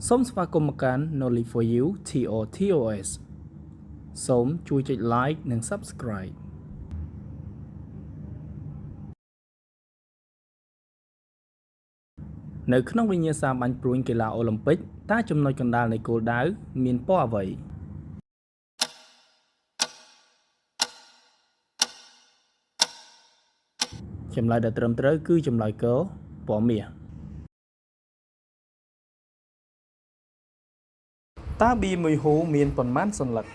សូមស្វាគមន៍មកកាន់ Knowledge for You TOTOS សូមជួយចុច Like និង Subscribe នៅក្នុងវិញ្ញាសាបាញ់ព្រួញកីឡាអូឡ িম্ ពិកតើចំណុចកណ្ដាលនៃគោលដៅមានពណ៌អ្វី ចម្លើយដែលត្រឹមត្រូវគឺចម្លើយកពណ៌មាស តើបៀមួយហ៊ូមានប៉ុន្មានសន្លឹក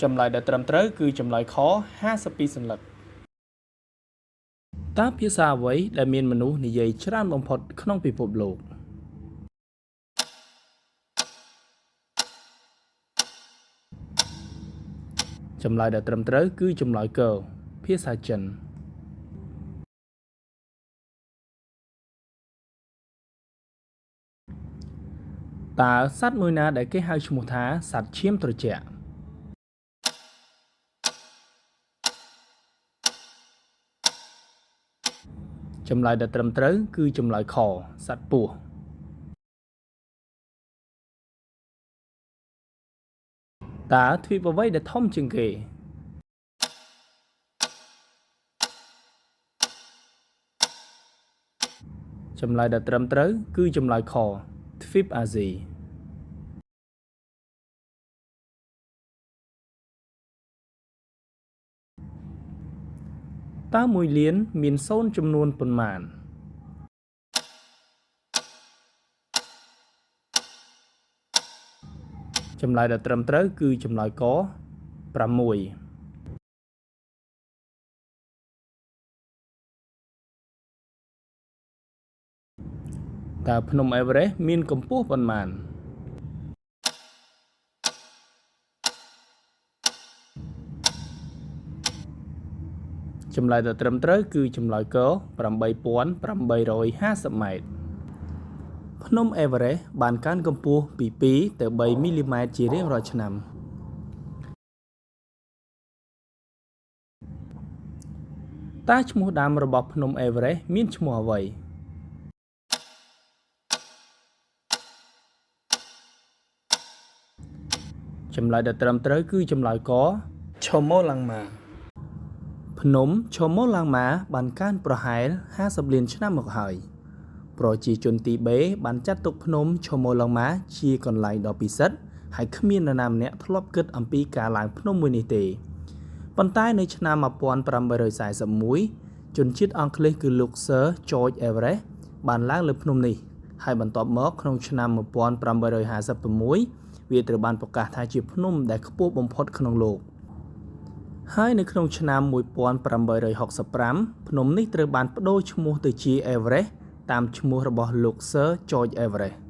ចម្លើយដែលត្រឹមត្រូវគឺចម្លើយខ52សន្លឹក តើភាសាអ្វីដែលមានមនុស្សនិយាយច្រើនបំផុតក្នុងពិភពលោក ចម្លើយដែលត្រឹមត្រូវគឺចម្លើយកភាសាចិន តើសត្វមួយណាដែលគេហៅឈ្មោះថាសត្វឈាមត្រជាក់ ចម្លើយដែលត្រឹមត្រូវគឺចម្លើយខសត្វពស់ តើទ្វីបអ្វីដែលធំជាងគេ ចម្លើយដែលត្រឹមត្រូវគឺចម្លើយខទ្វីបអាស៊ី តើមួយលានមានសូន្យចំនួនប៉ុន្មាន ចម្លើយដែលត្រឹមត្រូវគឺចម្លើយក6 តើភ្នំអេវរេស្តមានកម្ពស់ប៉ុន្មាន ចម្លើយដែលត្រឹមត្រូវគឺចម្លើយក8850ម៉ែត្រ ភ្នំអេវរេស្តបានកើនកម្ពស់ពី2ទៅ3មីលីម៉ែត្រជារៀងរាល់ឆ្នាំ តើឈ្មោះដើមរបស់ភ្នំអេវរេស្តមានឈ្មោះអ្វី ចម្លើយដែលត្រឹមត្រូវគឺចម្លើយកឆូម៉ូឡាំងម៉ា ភ្នំឆូម៉ូឡាំងម៉ាបានកើនប្រហែល50លានឆ្នាំមកហើយ ប្រជាជនទីបេបានចាត់ទុកភ្នំឆូម៉ូឡាំងម៉ាជាកន្លែងដ៏ពិសិដ្ឋហើយគ្មាននរណាម្នាក់ធ្លាប់គិតអំពីការឡើងភ្នំមួយនេះទេ ប៉ុន្តែនៅឆ្នាំ1841ជនជាតិអង់គ្លេសគឺលោក Sir George Everest បានឡើងលើភ្នំនេះហើយបន្ទាប់មកក្នុងឆ្នាំ1856វាត្រូវបានប្រកាសថាជាភ្នំដែលខ្ពស់បំផុតក្នុងលោក ហើយនៅក្នុងឆ្នាំ1865ភ្នំនេះត្រូវបានប្ដូរឈ្មោះទៅជា Everest តាមឈ្មោះរបស់លោក Sir George Everest